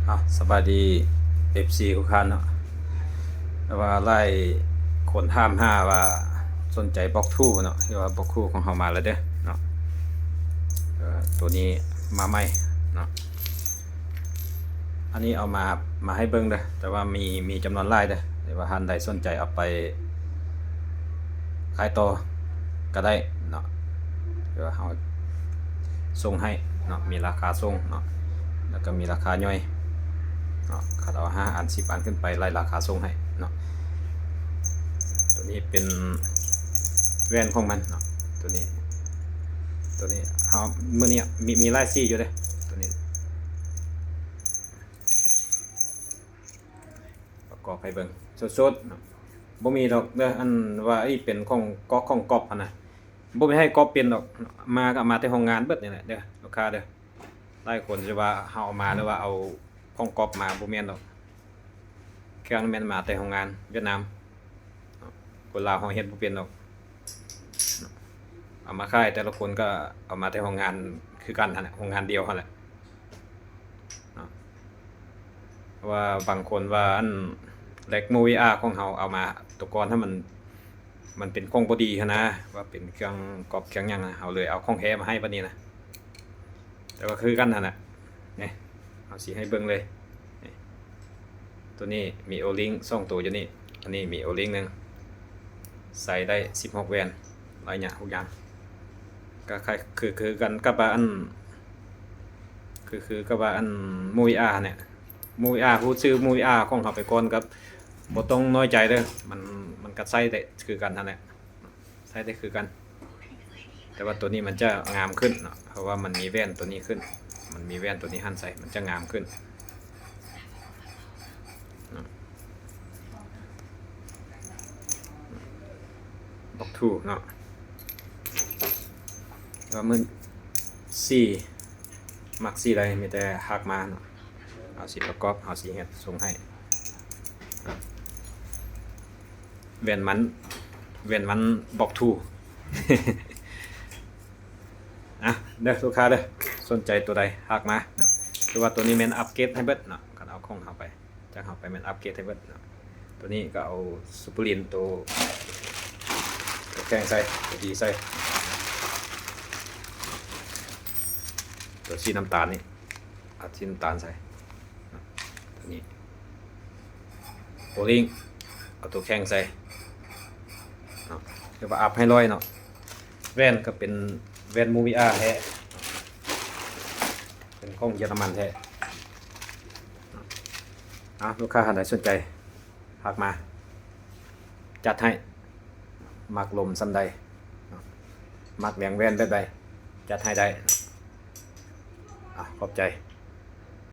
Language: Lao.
ເອົາ ສະບາຍດີ ເອັຟຊີ ທຸກທ່ານເນາະ ແຕ່ວ່າຫຼາຍຄົນຖາມຫາວ່າສົນໃຈບລັອກທູເນາະ ຄືວ່າບລັອກທູຂອງເຮົາມາແລ້ວເດີເນາະ ເອີ ໂຕນີ້ມາໃໝ່ເນາະ ອັນນີ້ເອົາມາ ມາໃຫ້ເບິ່ງເດີ ແຕ່ວ່າມີ ມີຈຳນວນຫຼາຍເດີ ແຕ່ວ່າທ່ານໃດສົນໃຈເອົາໄປ ຂາຍຕໍ່ກໍໄດ້ເນາະ ແຕ່ວ່າເຮົາສົ່ງໃຫ້ເນາະ ມີລາຄາສົ່ງເນາະ ແລ້ວກໍມີລາຄາຍ່ອຍເນາະ ຄັນເອົາຫ້າອັນ ສິບອັນຂຶ້ນໄປ ໄລ່ລາຄາສົ່ງໃຫ້ເນາະ ໂຕນີ້ເປັນແວ່ນຂອງມັນເນາະ ໂຕນີ້ ໂຕນີ້ເຮົາ ມື້ນີ້ມີ ມີຫຼາຍສີຢູ່ເດ້ ໂຕນີ້ ປະກອບໃຫ້ເບິ່ງສົດໆເນາະ ບໍ່ມີດອກເດີ ອັນວ່າ ເອີ ເປັນຂອງກອກຂອງກອບຫັ້ນນະ ບໍ່ມີໃຜກອບເປັນດອກ ມາກໍເອົາມາແຕ່ໂຮງງານເບິດນີ້ແຫຼະເດີ ລູກຄ້າເດີ ຫຼາຍຄົນຈະວ່າເຮົາເອົາມາ ຫຼືວ່າເອົາຂອງກອບມາ ບໍ່ແມ່ນດອກ ເຄື່ອງແມ່ນມາແຕ່ໂຮງງານຫວຽດນາມ ຄົນລາວເຮົາເຮັດບໍ່ເປັນດອກ ເອົາມາຂາຍແຕ່ລະຄົນກໍເອົາມາແຕ່ໂຮງງານຄືກັນຫັ້ນແຫຼະ ໂຮງງານດຽວຫັ້ນແຫຼະ ເນາະ ເພາະວ່າບາງຄົນວ່າ ອັນ ເຫຼັກ ໂມວີອາ ຂອງເຮົາເອົາມາຕົວກ່ອນຫັ້ນ ມັນ ມັນເປັນຂອງບໍ່ດີຫັ້ນນະ ວ່າເປັນເຄື່ອງກອບເຄື່ອງຫຍັງນະ ເຮົາເລີຍເອົາຂອງແທ້ມາໃຫ້ບັດນີ້ນະ ແຕ່ວ່າຄືກັນຫັ້ນແຫຼະ ນີ້ ເຮົາຊິໃຫ້ເບິ່ງເລີຍ ນີ້ ໂຕນີ້ມີໂອລິງສອງໂຕຢູ່ນີ້ ອັນນີ້ມີໂອລິງໜຶ່ງ ໃສ່ໄດ້ສິບຫົກແວ່ນ ໄລຍະທຸກຢ່າງ ກໍຄ້າຍ ຄື ຄືກັນກັບວ່າ ອັນ ຄື ຄືກັບວ່າ ອັນ ໂມວີອາ ຫັ້ນແຫຼະ ໂມວີອາ ຮູ້ຊື່ໂມວີອາ ຂອງເຮົາໄປກ່ອນ ກໍບໍ່ຕ້ອງນ້ອຍໃຈເດີ ມັນ ມັນກໍໃຊ້ໄດ້ຄືກັນຫັ້ນແຫຼະ ໃຊ້ໄດ້ຄືກັນ ແຕ່ວ່າໂຕນີ້ມັນຈະງາມຂຶ້ນເນາະ ເພາະວ່າມັນມີແວ່ນໂຕນີ້ຂຶ້ນ ມັນມີແວ່ນໂຕນີ້ຫັນໃສ່ ມັນຈະງາມຂຶ້ນ ບລັອກທູເນາະ ວ່າມື້ ສີ ມັກສີໃດ ມີແຕ່ທັກມາເນາະ ເຮົາຊິປະກອບ ເຮົາຊິເຮັດສົ່ງໃຫ້ ແວ່ນມັນ ແວ່ນມັນບລັອກທູ ອ່ະ ເດີລູກຄ້າເດີ ສົນໃຈໂຕໃດທັກມາເນາະ ຄືວ່າໂຕນີ້ແມ່ນອັບເກຣດໃຫ້ເບິດເນາະ ຄັນເອົາຂອງເຮົາໄປ ຈາກເຮົາໄປແມ່ນອັບເກຣດໃຫ້ເບິດເນາະ ໂຕນີ້ກໍເອົາຊູເປີລີນ ໂຕ ໂຕແຂງໃສ່ ໂຕດີໃສ່ ໂຕສີນ້ຳຕານນີ້ ເອົາສີນ້ຳຕານໃສ່ ໂຕນີ້ໂອລິງ ເອົາໂຕແຂງໃສ່ເນາະ ຄືວ່າອັບໃຫ້ຮ້ອຍເນາະ ແວ່ນກໍເປັນແວ່ນໂມວີອາແທ້ ເປັນຂອງເຢຍລະມັນແທ້ ເອົາ ລູກຄ້າທ່ານໃດສົນໃຈ ທັກມາ ຈັດໃຫ້ ມັກລົມສ່ຳໃດ ມັກແນວແວ່ນແບບໃດ ຈັດໃຫ້ໄດ້ ອ່ະ ຂອບໃຈ.